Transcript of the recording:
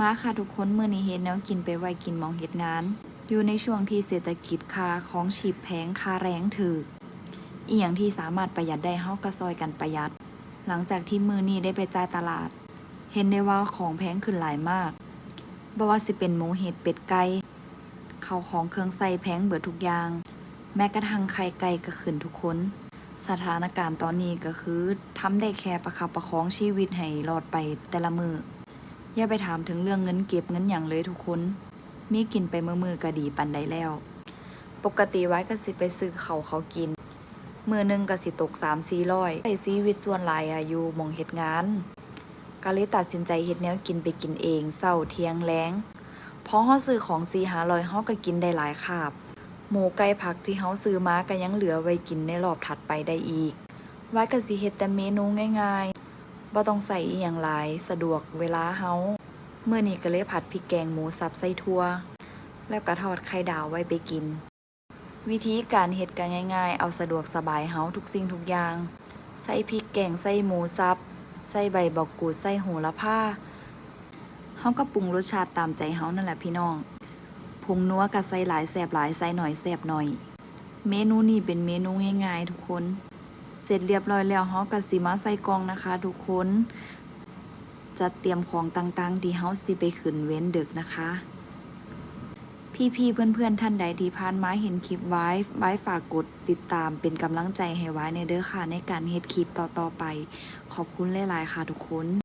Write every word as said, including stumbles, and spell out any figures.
มาค่ะทุกคน มื้อนี้เฮ็ดแนวกินไปไว้กินหม่องเฮ็ดงาน อยู่ในช่วงที่เศรษฐกิจค่าของชีพแพง ค่าแรงถูก อีหยังที่สามารถประหยัดได้ เฮาก็ซ่อยกันประหยัด หลังจากที่มื้อนี้ได้ไปจ่ายตลาด เห็นได้ว่าของแพงขึ้นหลายมาก บ่ว่าสิเป็นหมูเห็ดเป็ดไก่ ข้าวของเครื่องใช้แพงเบิดทุกอย่าง แม้กระทั่งไข่ไก่ก็ขึ้นทุกคน สถานการณ์ตอนนี้ก็คือทำได้แค่ประคับประคองชีวิตให้รอดไปแต่ละมื้อ อย่าไปถามถึงเรื่องเงินเก็บเงินหยังเลยทุกคน มีกินไปมื้อๆก็ดีปานใดแล้ว ปกติวายก็สิไปซื้อข้าวเขากิน มื้อหนึ่งก็สิตกสามสี่ร้อย ใช้ชีวิตส่วนหลายอะอยู่หม่องเฮ็ดงาน ก็เลยตัดสินใจเฮ็ดแนวกินไปกินเอง เช้า เที่ยง แลง พอเฮาซื้อของสี่ห้าร้อย เฮาก็กินได้หลายคาบ หมูไก่ผักที่เฮาซื้อมาก็ยังเหลือไว้กินในรอบถัดไปได้อีก วายก็สิเฮ็ดแต่เมนูง่ายๆ บ่ต้องใช้อิหยังหลาย สะดวกเวลาเฮา มื้อนี้ก็เลยผัดพริกแกงหมูสับใส่ถั่ว แล้วก็ทอดไข่ดาวไว้ไปกิน วิธีการเฮ็ดก็ง่ายๆ เอาสะดวกสบายเฮาทุกสิ่งทุกอย่าง ใส่พริกแกง ใส่หมูสับ ใส่ใบบักกูด ใส่โหระพา เฮาก็ปรุงรสชาติตามใจเฮานั่นแหละพี่น้อง ผงนัวก็ใส่หลายแซ่บหลาย ใส่หน่อยแซ่บหน่อย เมนูนี้เป็นเมนูง่ายๆทุกคน เสร็จเรียบร้อยแล้ว เฮาก็สิมาใส่กล่องนะคะทุกคน จัดเตรียมของต่างๆที่เฮาสิไปขึ้นเวรดึกนะคะ พี่ๆเพื่อนๆท่านใดที่ผ่านมาเห็นคลิปวาย วายฝากกดติดตามเป็นกำลังใจให้วายแหน่เด้อค่ะ ในการเฮ็ดคลิปต่อๆไป ขอบคุณหลายๆค่ะทุกคน